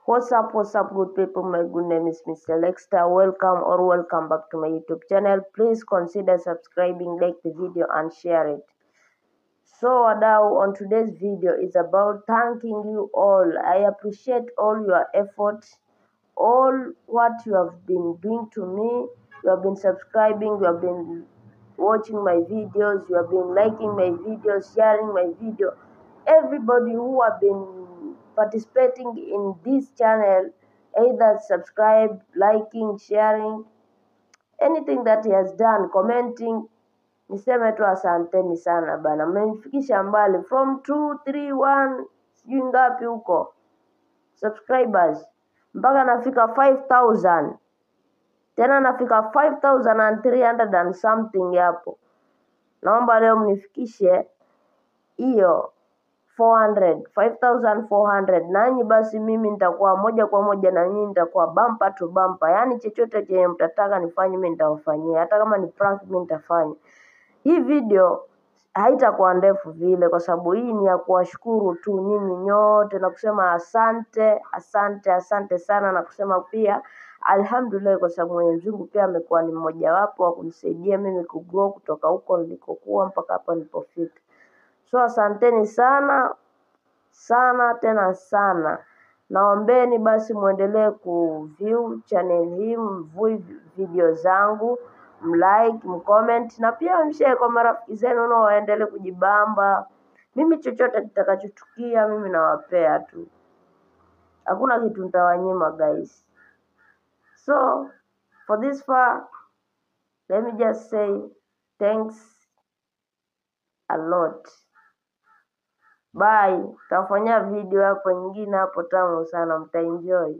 What's up, what's up, good people? My good name is Mr. Lexter. Welcome or welcome back to my YouTube channel. Please consider subscribing, like the video and share it. So wadau, on today's video is about thanking you all. I appreciate all your effort, all what you have been doing to me. You have been subscribing, you have been watching my videos, you have been liking my videos, sharing my video. Everybody who have been participating in this channel, either subscribe, liking, sharing, anything that he has done, commenting, niseme tu asanteni sana bana, mmenifikisha mbali from 2 3 1 sijui ngapi huko subscribers mpaka nafika 5000, tena nafika 5300 and something hapo. Naomba leo mnifikishe hiyo 400, 5400, nanyi basi mimi nitakuwa moja kwa moja na nyinyi, nitakuwa bumper to bumper. Yaani chochote chenye mtataka nifanye mimi nitawafanyia, hata kama ni prank mimi nitafanya. Hii video haitakuwa ndefu vile, kwa sababu hii ni ya kuwashukuru tu nyinyi nyote na kusema asante, asante, asante sana, na kusema pia alhamdulillah, kwa sababu Mwenyezi Mungu pia amekuwa ni mmojawapo wa kunisaidia mimi kugrow kutoka huko nilikokuwa mpaka hapa nilipofika. So asanteni sana sana tena sana. Naombeni basi muendelee kuview channel hii, mview video zangu, mlike, mcomment na pia mshare kwa marafiki zenu nao waendelee kujibamba. Mimi chochote kitakachotukia mimi nawapea tu, hakuna kitu nitawanyima guys. So for this far, let me just say thanks a lot. Bye. Tafanya video hapo nyingine hapo tamu sana, mtaenjoy.